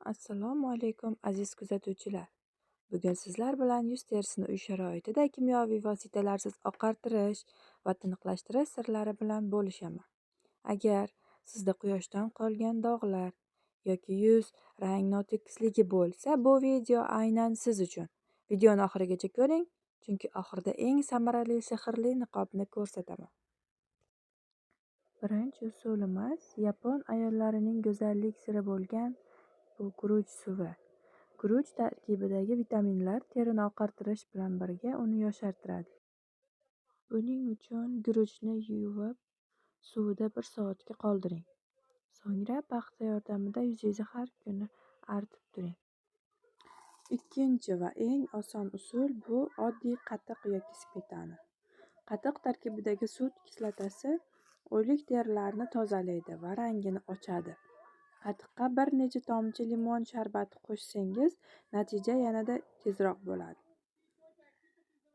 Assalomu alaykum, aziz kuzatuvchilar! Bugun sizlar bilan yuz terisini uy sharoitida kimyoviy vositalarsiz oqartirish va tiniqlashtirish sirlari bilan bo'lishaman. Agar sizda quyoshdan qolgan dog'lar yoki yuz rang notekisligi bo'lsa, bu video aynan siz uchun. Videoni oxirigacha ko'ring, chunki oxirida eng samarali sehrli niqobni ko'rsataman. Birinchi usulimiz yapon ayollarining go'zallik siri bo'lgan bu guruch suvi. Guruch tarkibidagi vitaminlar terini oqartirish bilan birga uni yoshartiradi. Buning uchun guruchni yuvib, suvida 1 soatga qoldiring. So'ngra paxta yordamida yuzingizni har kuni artib turing. Ikkinchi va eng oson usul bu oddiy qatiq yoki smetana. Qatiq tarkibidagi sut kislotasi o'lik terilarni tozalaydi va rangini ochadi. Qatiqqa bir necha tomchi limon sharbati qo'shsangiz, natija yanada tezroq bo'ladi.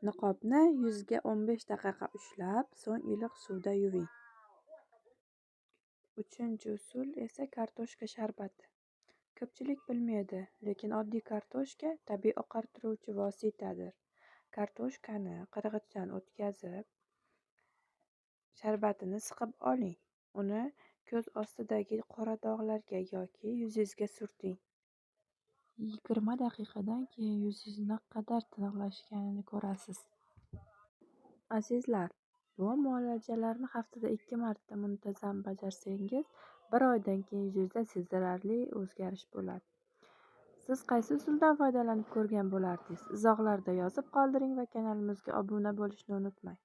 Niqobni yuzga 15 daqiqa ushlab, so'ng iliq suvda yuving. Uchinchi usul esa kartoshka sharbati. Ko'pchilik bilmaydi, lekin oddiy kartoshka tabiiy oqartiruvchi vositadir. Kartoshkani qirg'ichdan o'tkazib, sharbatini siqib oling. Uni ko'z ostidagi qora dog'larga yoki yuzingizga surting. 20 daqiqadan keyin yuzingiz naqadar tiniqlashganini ko'rasiz. Azizlar, bu muolajalarni haftada 2 marta muntazam bajarsangiz, bir oydan keyin yuzingizda sezilarli o'zgarish bo'ladi. Siz qaysi usuldan foydalanib ko'rgan bo'lardingiz? Izohlarda yozib qoldiring va kanalimizga obuna bo'lishni unutmang.